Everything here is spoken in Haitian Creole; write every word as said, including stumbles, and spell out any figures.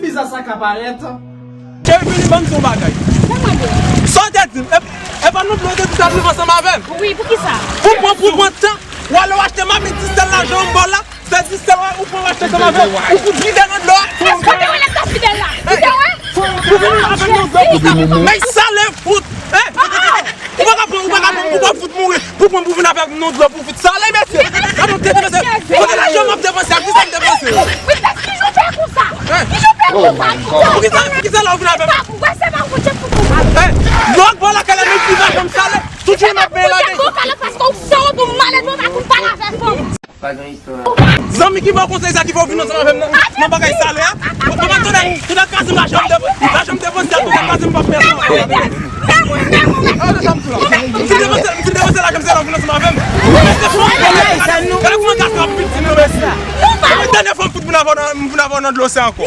Biznis sa ka parèt. Cheri, vini ban m di w yon bagay. Sa w te di m? E, e pa nou dlo w te di w t ap viv ansanm avè m? Wi, poukisa? Pou pran, pou pran tan, w ale w achte mamin Disèl la, jan m ba w la. Se Disèl ou pran w achte ansanm avè m. Ou fout vide nan dlo a. Èske w te wè lè m t ap vide l la? Ou te wè? Pou vini avè m nan dlo pou sa. Men sale fout. Hein? Ou pa ka pran, ou pa ka pran, ou pa fout mouri. Pou pran pou vin avè m nan dlo pou fout sale, mesye. Gade yon tete, mesye. Kote lajan m ap depanse, ak kisa m depanse? Wi, men kijan w fè konsa? Kijan w fè konsa? Kisa, kisa la ou vin avè m? Ou wè se pa ou je pou konsa. Lòk bò lakay la, men ki lajan m sale. Tout jounen m ap benyen ladan. Ou kale paske ou fè ou tou malèt, ou pa konn pale avè fanm. Pa gen istwa. Zanmi ki ba w konsèy sa ki fè w vin ansanm avè m nan, nan bagay sale a? Ou pa tande, tout ak kraze m lajan m depanse, lajan m depanse a, tout ak kraze m p ap fè ansanm avè m. Gade sa m di w la. M fin depanse, m fin depanse lajan m, se la w vin ansanm avè m. Gade kòman gason ap viktim nan, mesye. Mwen dènye fwa m fout vin avè w nan, m vin avè w nan dlo sa ankò.